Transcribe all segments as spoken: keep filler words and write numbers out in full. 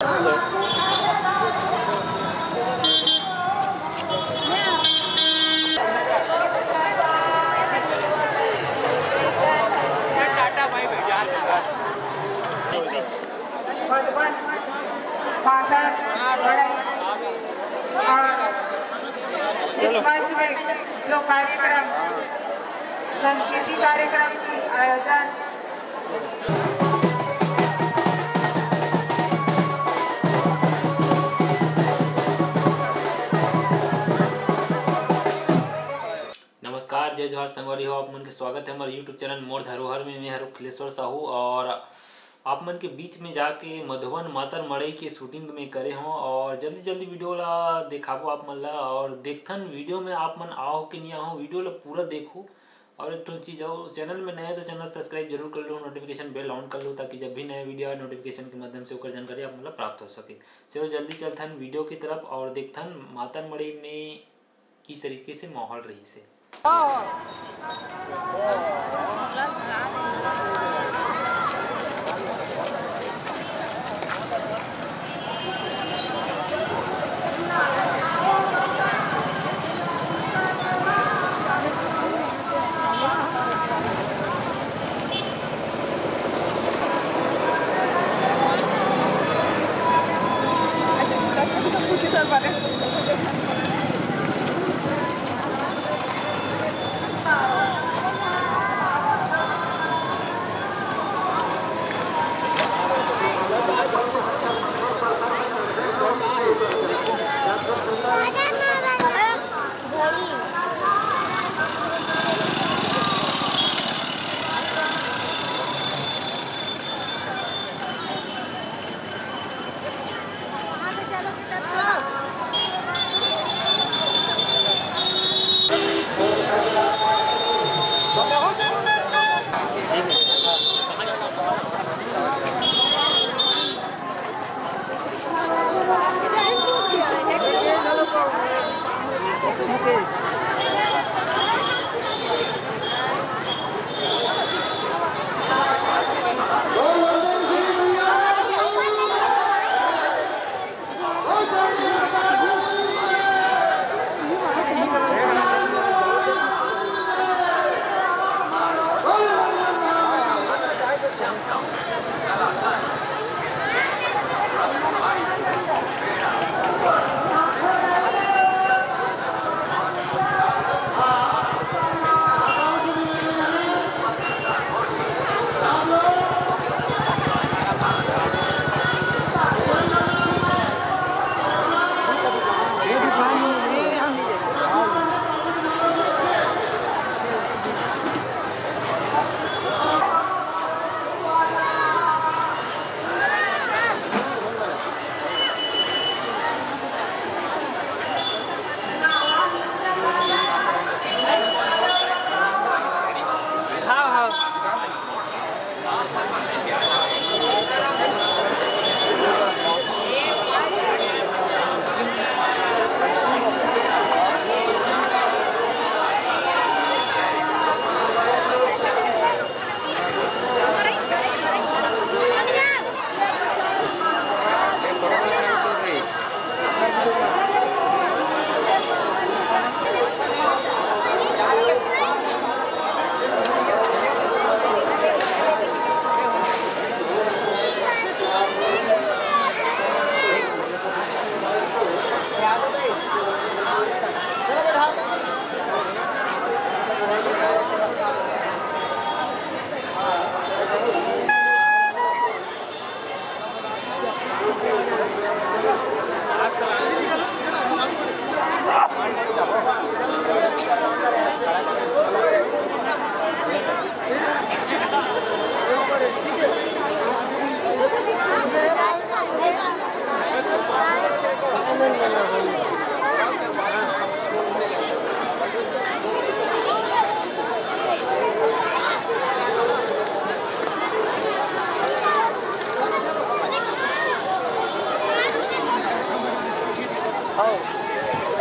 मधुबन भाषा लड़ाई और इस मंच में जो कार्यक्रम, संस्कृति कार्यक्रम की आयोजन नमस्कार, जय जोहार संगवारी हो, आप मन के स्वागत है हमारे YouTube चैनल मोर धरोहर में। मैं हर अखिलेश्वर साहू और आप मन के बीच में जाके मधुबन मातर मड़ई के शूटिंग में करे हों और जल्दी जल्दी वीडियो ला देखाबो आप मन ला। और देखथन वीडियो में आप मन आओ कि नहीं आओ, वीडियो ला पूरा देखो। और एक ठो चीज़ और, चैनल में नए हो तो चैनल सब्सक्राइब जरूर कर लो, नोटिफिकेशन बेल ऑन कर लो, ताकि जब भी नया वीडियो आए नोटिफिकेशन के माध्यम से ओकर जानकारी आप मन ला प्राप्त हो सके। चलो जल्दी चलथन वीडियो की तरफ और देखथन मातर मड़ई में किस तरीके से माहौल रहिसे।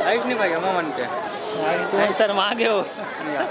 लाइट नहीं भाई, हम मन के। भाई, तुम शर्मा गए हो। या।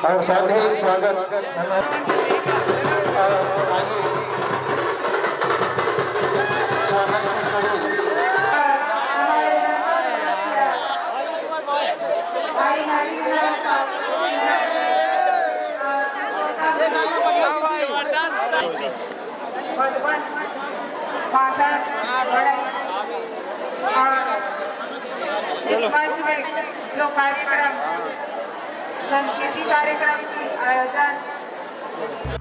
और साथ ही स्वागत। स्वागत की कड़ी। मधुबन, पाटन, मड़ई और इस मंच में जो कार्यक्रम, संस्कृति कार्यक्रम की आयोजन